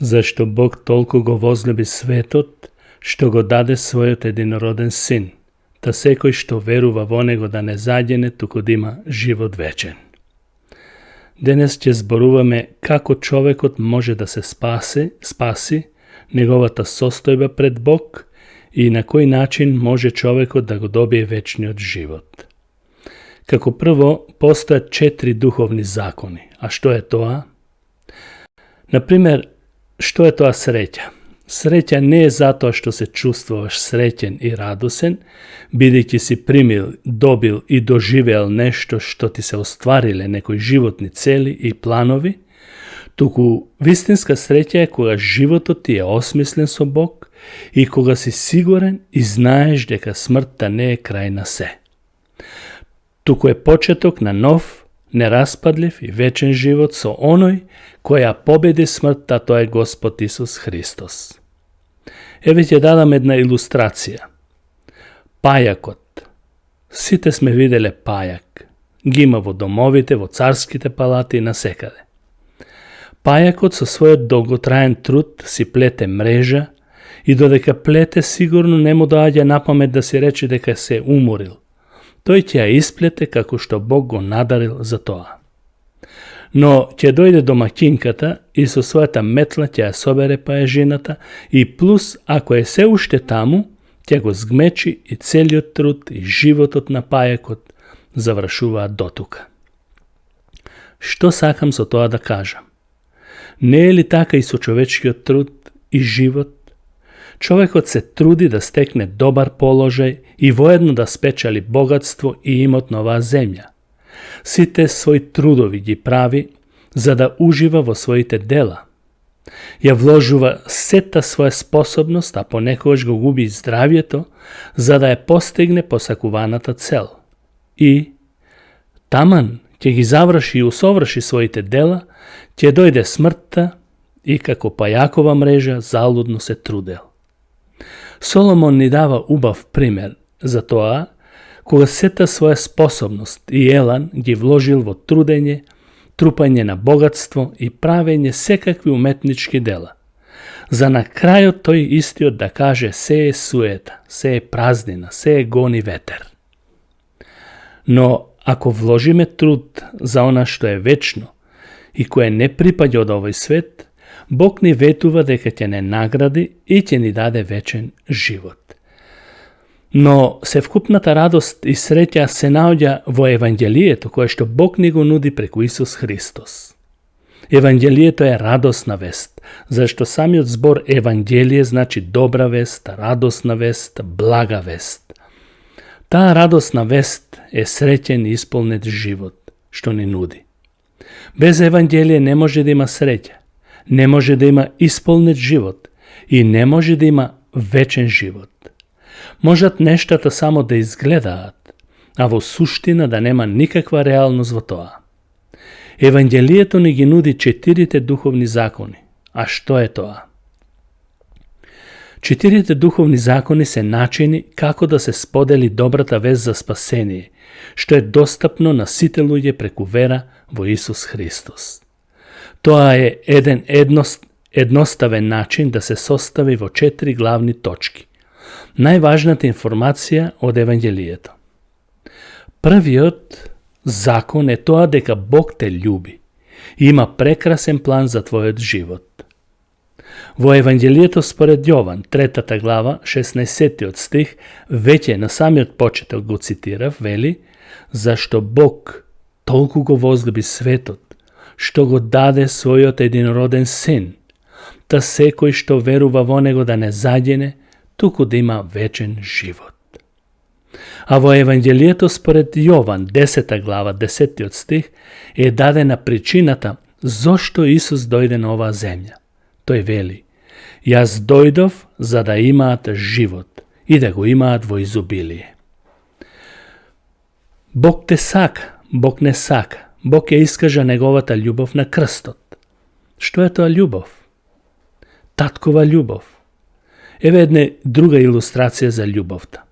Зашто Бог толку го возлюби светот, што го даде својот единороден син, да секој што верува во него да не заѓене, туку да има живот вечен. Денес ќе зборуваме како човекот може да се спаси, неговата состојба пред Бог и на кој начин може човекот да го добие вечниот живот. Како прво, постојат 4 духовни закони. А што е тоа? Например, што е тоа среќа? Среќа не е затоа што се чувствуваш среќен и радосен, бидејќи си примил, добил и доживеал нешто што ти се оствариле некои животни цели и планови, туку вистинска среќа е кога животот ти е осмислен со Бог и кога си сигурен и знаеш дека смртта не е крај на се. Туку е почеток на нов, нераспадлив и вечен живот со оној кој ја победи смртта, тоа е Господ Исус Христос. Еве ќе дадам една илустрација. Пајакот. Сите сме виделе пајак. Ги има во домовите, во царските палати и насекаде. Пајакот со својот долготраен труд си плете мрежа и додека плете сигурно не му доаѓа на памет да си рече дека се уморил. Тој ќе ја исплете како што Бог го надарил за тоа. Но ќе дојде домаќинката и со својата метла ќе ја собере пајажината и плюс, ако е се уште таму, ќе го згмечи и целиот труд и животот на пајакот завршуваат дотука. Што сакам со тоа да кажам? Не е ли така и со човечкиот труд и живот? Човекот се труди да стекне добар положај и воедно да спечали богатство и имот на оваа земја. Сите своји трудови ги прави за да ужива во своите дела. Ја вложува сета своја способност, а понекогаш го губи и здравјето, за да ја постигне посакуваната цел. И таман ќе ги заврши и усоврши своите дела, ќе дојде смртта и како пајакова мрежа залудно се трудел. Соломон ни дава убав пример за тоа, кога сета своја способност и елан ги вложил во трудење, трупање на богатство и правење секакви уметнички дела. За на крајот тој истиот да каже се е суета, се е празнина, се е гони ветер. Но ако вложиме труд за она што е вечно и кое не припаѓа од овој свет, Бог ни ветува дека ќе не награди и ќе ни даде вечен живот. Но севкупната радост и среќа се наоѓа во Евангелието, кое што Бог ни го нуди преку Исус Христос. Евангелието е радосна вест, зашто самиот збор Евангелие значи добра вест, радосна вест, блага вест. Таа радосна вест е среќен и исполнет живот, што ни нуди. Без Евангелие не може да има среќа, не може да има исполнет живот и не може да има вечен живот. Можат нештата само да изгледаат, а во суштина да нема никаква реалност во тоа. Евангелието ни ги нуди 4 духовни закони. А што е тоа? 4 духовни закони се начини како да се сподели добрата вест за спасение, што е достапно на сите луѓе преку вера во Исус Христос. Тоа е еден едноставен начин да се состави во 4 главни точки. Најважната информација од Евангелието. Првиот закон е тоа дека Бог те љуби и има прекрасен план за твојот живот. Во Евангелието според Јован, 3 глава, 16 стих, веќе на самиот почеток го цитирав, вели: зашто Бог толку го возлюби светот, што го даде својот единороден син, та секој што верува во него да не заѓене, туку да има вечен живот. А во Евангелието според Јован, 10 глава, 10 стих, е дадена причината зошто Исус дојде на оваа земја. Тој вели: јас дојдов за да имаат живот и да го имаат во изобилие. Бог те сака, Бог не сака. Бог ја искажа неговата љубов на крстот. Што е тоа љубов? Таткова љубов. Еве една друга илустрација за љубовта.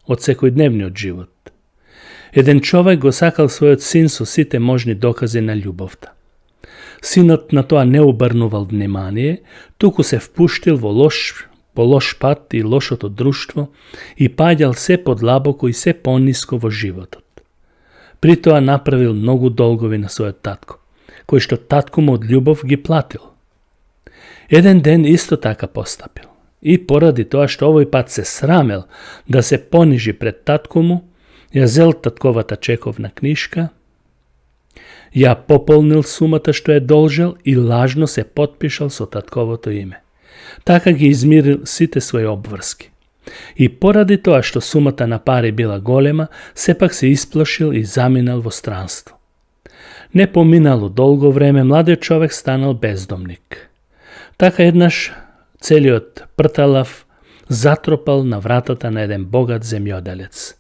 Од секојдневниот живот. Еден човек го сакал својот син со сите можни докази на љубовта. Синот на тоа не обрнувал внимание, туку се впуштил по лош пат и лошото друштво и паѓал се подлабоко и се пониско во животот. При тоа направил многу долгови на својот татко, кој што татко му од љубов ги платил. Еден ден исто така постапил и поради тоа што овој пат се срамел да се понижи пред татко му, ја зел татковата чековна книшка, ја пополнил сумата што е должел и лажно се потпишал со татковото име. Така ги измирил сите своји обврски. И поради тоа што сумата на пари била голема, сепак се исплашил и заминал во странство. Не поминало долго време, младиот човек станал бездомник. Така еднаш целиот прталав затропал на вратата на еден богат земјоделец.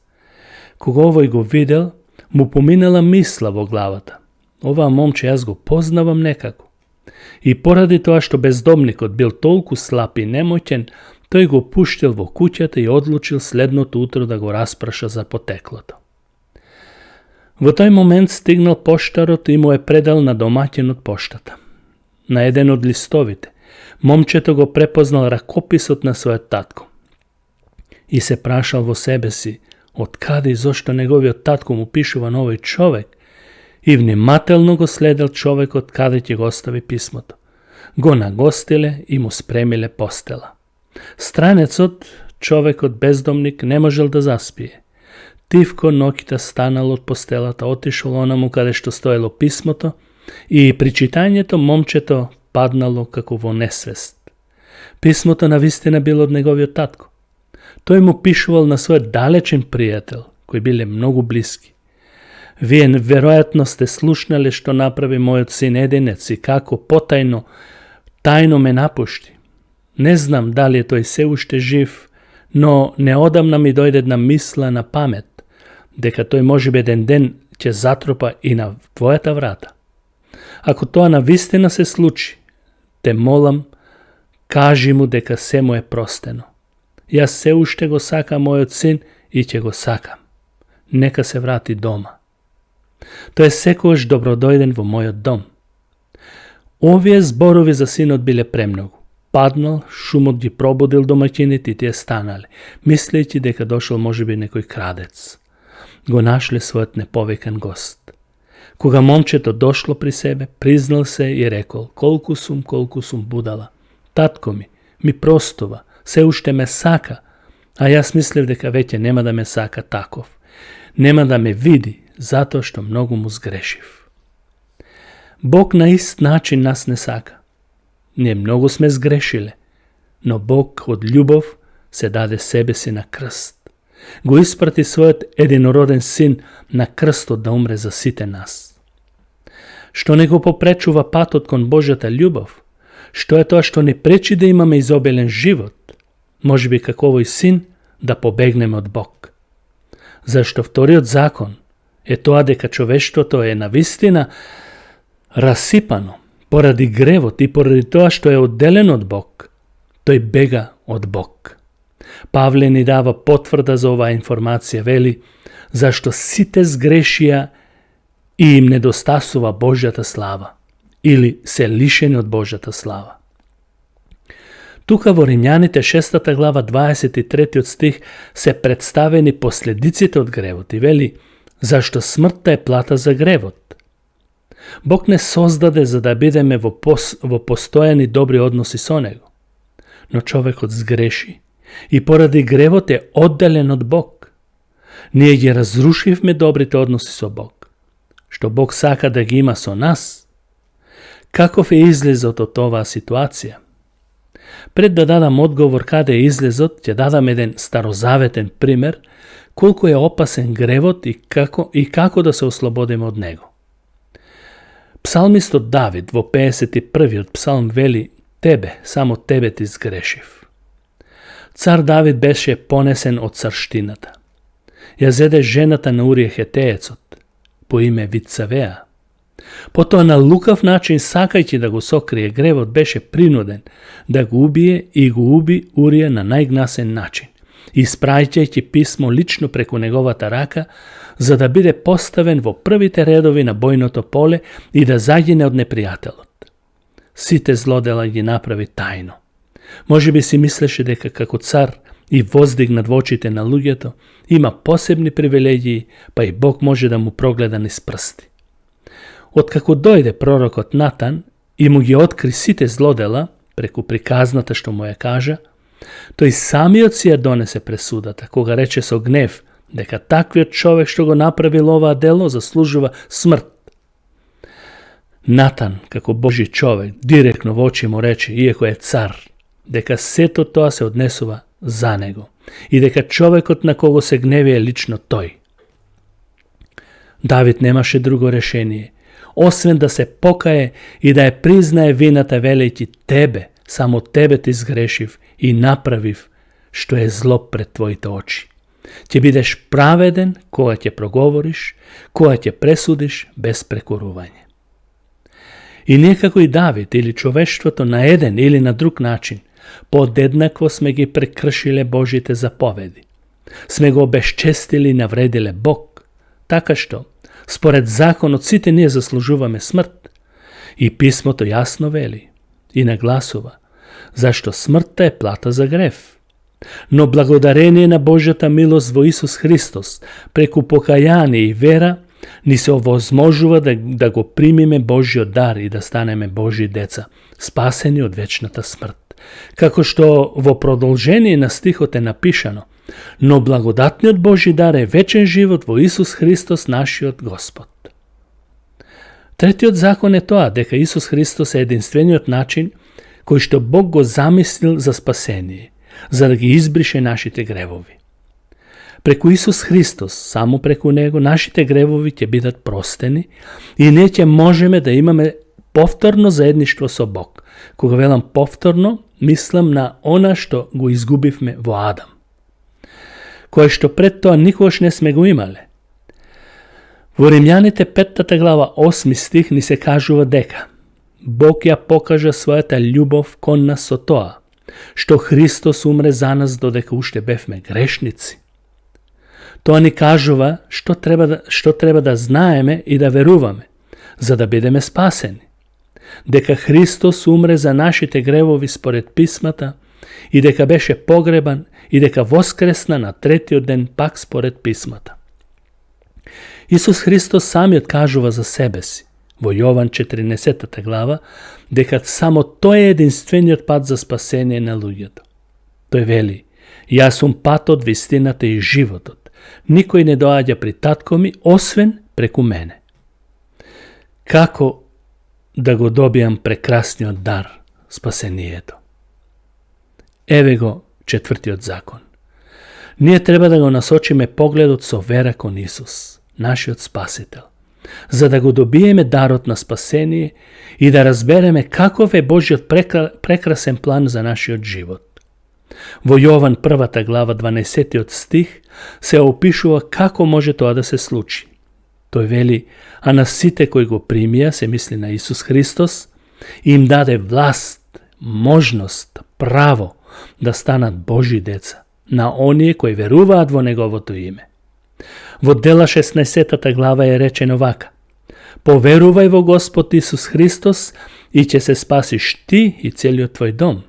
Кога овој го видел, му поминала мисла во главата. Оваа момче јас го познавам некако. И поради тоа што бездомникот бил толку слаб и немоќен, тој го пуштил во куќата и одлучил следното утро да го распраша за потеклото. Во тој момент стигнал поштарот и му е предал на домаќинот поштата. На еден од листовите, момчето го препознал ракописот на својот татко. И се прашал во себе си, од каде и зошто неговиот татко му пишува на овој човек, и внимателно го следел човекот каде ќе го остави писмото. Го нагостиле и му спремиле постела. Странецот, човекот бездомник, не можел да заспие. Тивко ноќта станал од постелата, отишол онаму каде што стоело писмото и при читањето момчето паднало како во несвест. Писмото навистина било од неговиот татко. Тој му пишувал на својот далечен пријател, кои биле многу блиски. Вие веројатно сте слушнале што направи мојот син единец и како тајно ме напушти. Не знам дали е тој се уште жив, но неодамна ми дојде една мисла на памет, дека тој можеби еден ден ќе затропа и на твојата врата. Ако тоа навистина се случи, те молам, кажи му дека се му е простено. Јас се уште го сакам мојот син и ќе го сакам. Нека се врати дома. Тој е секогаш добродојден во мојот дом. Овие зборови за синот биле премногу. Паднал, шумот ги пробудил домаќините и тие станале, мислејќи дека дошол можеби некој крадец. Го нашле својот неповикан гост. Кога момчето дошло при себе, признал се и рекол, колку сум будала. Татко ми простува, се уште ме сака, а јас мислев дека веќе нема да ме сака таков. Нема да ме види, затоа што многу му сгрешив. Бог на ист начин нас не сака. Ние многу сме сгрешиле, но Бог од љубов се даде себе си на крст. Го испрати својот единороден син на крстот да умре за сите нас. Што не го попречува патот кон Божјата љубов? Што е тоа што не пречи да имаме изобилен живот? Можеби како овој син да побегнеме од Бог. Зашто вториот закон е тоа дека човештвото е навистина расипано поради гревот и поради тоа што е одделен од Бог. Тој бега од Бог. Павле ни дава потврда за оваа информација, вели, зашто сите сгрешија и им недостасува Божјата слава, или се лишени од Божјата слава. Тука во Римјаните 6 глава 23 стих се представени последиците од гревот и вели, зашто смртта е плата за гревот. Бог не создаде за да бидеме во постојани добри односи со Него. Но човекот сгреши и поради гревот е одделен од Бог. Ние ги разрушивме добрите односи со Бог, што Бог сака да ги има со нас. Каков е излезот од оваа ситуација? Пред да дадам одговор каде е излезот, ќе дадам еден старозаветен пример колку е опасен гревот и како да се ослободиме од него. Псалмистот Давид во 51-иот псалм вели, само тебе ти сгрешив. Цар Давид беше понесен од царштината. Ја зеде жената на Урија Хетеецот, по име Вицавеа. Потоа на лукав начин, сакајќи да го сокрие гревот, беше принуден да го убие и го уби Урија на најгнасен начин, испраќајќи писмо лично преку неговата рака, за да биде поставен во првите редови на бојното поле и да загине од непријателот. сите злодела ги направи тајно. Може би си мислеше дека како цар и воздигнат во очите на луѓето, има посебни привилегии, па и Бог може да му прогледа низ прсти. Откако дојде пророкот Натан и му ги откри сите злодела, преку приказната што му ја кажа, тој самиот си ја донесе пресудата, кога рече со гнев дека таквиот човек што го направил оваа дело заслужува смрт. Натан, како Божи човек, директно во очи му рече, иако е цар, дека сето тоа се однесува за него и дека човекот на кого се гневи е лично тој. Давид немаше друго решение, освен да се покае и да ја признае вината, велејќи тебе, само тебе ти сгрешив и направив што е зло пред твоите очи. Ќе бидеш праведен кога ќе проговориш, кога ќе пресудиш без прекорување. И ние како и Давид или човештвото на еден или на друг начин, подеднакво сме ги прекршиле Божите заповеди. Сме го обезчестили и навредиле Бог, така што, според законот, сите ние заслужуваме смрт. И писмото јасно вели и нагласува, зашто смртта е плата за грев. Но благодарение на Божјата милост во Исус Христос, преку покаяние и вера, ни се овозможува да го примиме Божјиот дар и да станеме Божји деца, спасени од вечната смрт. Како што во продолжение на стихот е напишано, но благодатниот Божји дар е вечен живот во Исус Христос, нашиот Господ. Третиот закон е тоа, дека Исус Христос е единствениот начин кој што Бог го замислил за спасение, за да ги избрише нашите гревови. Преку Исус Христос, само преку Него, нашите гревови ќе бидат простени и ние ќе можеме да имаме повторно заедништво со Бог. Кога велам повторно, мислам на она што го изгубивме во Адам, кое што пред тоа никогаш не сме го имале. Во Римјаните 5 глава 8 стих ни се кажува дека Бог ја покажа својата љубов кон нас со тоа, што Христос умре за нас додека уште бевме грешници. Тоа ни кажува што треба да знаеме и да веруваме, за да бидеме спасени. Дека Христос умре за нашите гревови според писмата и дека беше погребан и дека воскресна на третиот ден пак според писмата. Исус Христос самиот кажува за себе си во Јован 14 глава дека само тој е единствениот пат за спасение на луѓето. Тој вели: јас сум патот, вистината и животот. Никој не доаѓа при татко ми освен преку мене. Како да го добијам прекрасниот дар, спасението? Еве го четвртиот закон. Ние треба да го насочиме погледот со вера кон Исус, нашиот Спасител, за да го добиеме дарот на спасение и да разбереме каков е Божјиот прекрасен план за нашиот живот. Во Јован 1 глава 12 стих се опишува како може тоа да се случи. Тој вели: а на сите кои го примија, се мисли на Исус Христос, им даде власт, можност, право да станат Божји деца, на оние кои веруваат во Неговото име. Во Дела 16 глава е речено вака: поверувај во Господ Исус Христос и ќе се спасиш ти и целиот твој дом.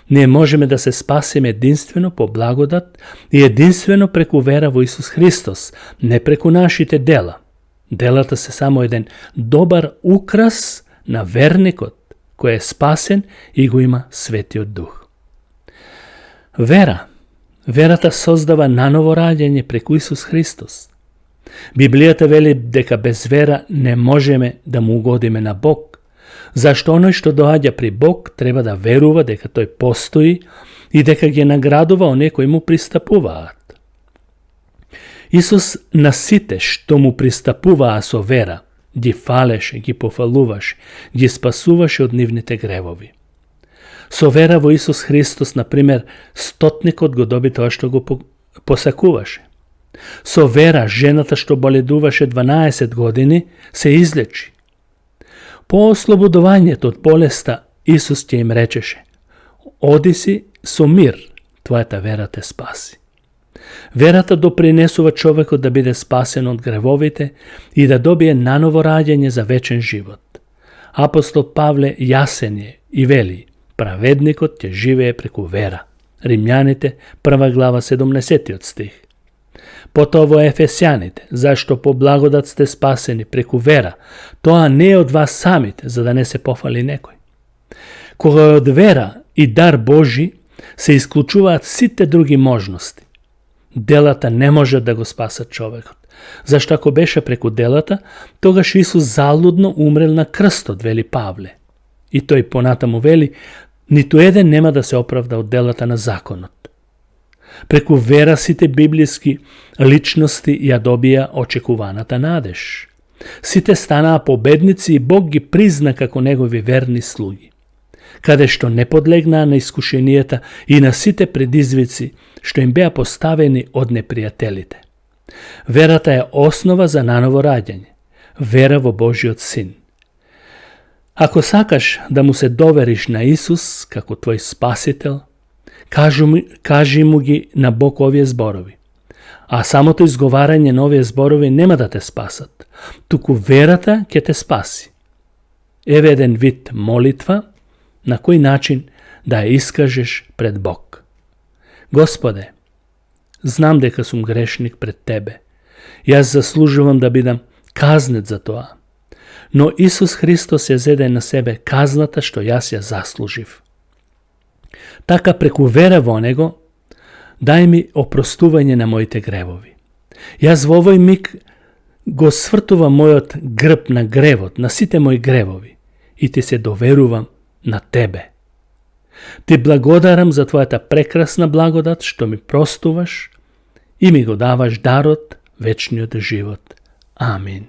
Ние можеме да се спасиме единствено по благодат и единствено преку вера во Исус Христос, не преку нашите дела. Делата се само еден добар украс на верникот, кој е спасен и го има Светиот Дух. Верата создава наново раѓање преку Исус Христос. Библијата вели дека без вера не можеме да му угодиме на Бог, зашто оној што доаѓа при Бог треба да верува дека тој постои и дека ги наградува оние кои му пристапуваат. Исус на сите што му пристапуваа со вера, ги фалеше, ги пофалуваше, ги спасуваше од нивните гревови. Со вера во Исус Христос, например, стотникот го доби тоа што го посакуваше. Со вера жената што боледуваше 12 години се излечи. По ослободувањето од болеста Исус ќе им речеше: оди си со мир, твојата вера те спаси. Верата допринесува човекот да биде спасен од гревовите и да добие наново раѓање за вечен живот. Апостол Павле јасен е и вели: праведникот ќе живее преку вера. Римјаните, 1 глава, 17 стих. Потоа во Ефесјаните: зашто по благодат сте спасени преку вера, тоа не е од вас самите, за да не се пофали некој. Кога е од вера и дар Божи, се исклучуваат сите други можности. Делата не можат да го спасат човекот. Зашто ако беше преку делата, тогаш Исус залудно умрел на крстот, вели Павле. И тој понатаму вели: ниту еден нема да се оправда од делата на законот. Преку вера сите библиски личности ја добија очекуваната надеж. Сите станаа победници и Бог ги призна како негови верни слуги. Каде што не подлегнаа на искушенијата и на сите предизвици што им беа поставени од непријателите. Верата е основа за наново раѓање. Вера во Божиот Син. Ако сакаш да му се довериш на Исус како твој спасител, кажи му ги на Бог овие зборови. А самото изговарање на овие зборови нема да те спасат, туку верата ќе те спаси. Еве еден вид молитва на кој начин да ја искажеш пред Бог. Господе, знам дека сум грешник пред Тебе. Јас заслужувам да бидам казнет за тоа. Но Исус Христос ја зеде на себе казната што јас ја заслужив. Така преку вера во Него, дај ми опростување на моите гревови. Јас во овој миг го свртувам мојот грб на гревот, на сите мои гревови, и ти се доверувам на Тебе. Ти благодарам за Твојата прекрасна благодат што ми простуваш и ми го даваш дарот, вечниот живот. Амин.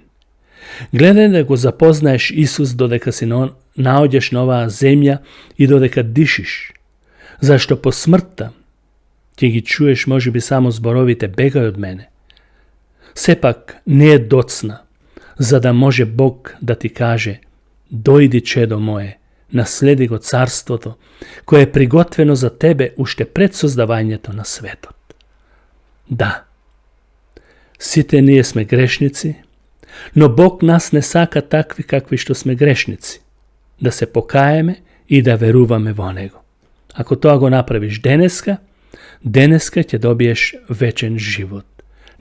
Гледај да го запознаеш Исус додека си наоѓаш на оваа земја и додека дишиш, зашто по смртта ќе ги чуеш можеби само зборовите бегај од мене. Сепак не е доцна, за да може Бог да ти каже: дојди, чедо мое, наследи го царството, кое е приготвено за тебе уште пред создавањето на светот. Да, сите ние сме грешници, но Бог нас не сака такви какви што сме грешници, да се покаеме и да веруваме во Него. Ако тоа го направиш денеска ќе добиеш вечен живот.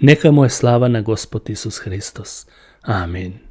Нека му е слава на Господ Исус Христос. Амин.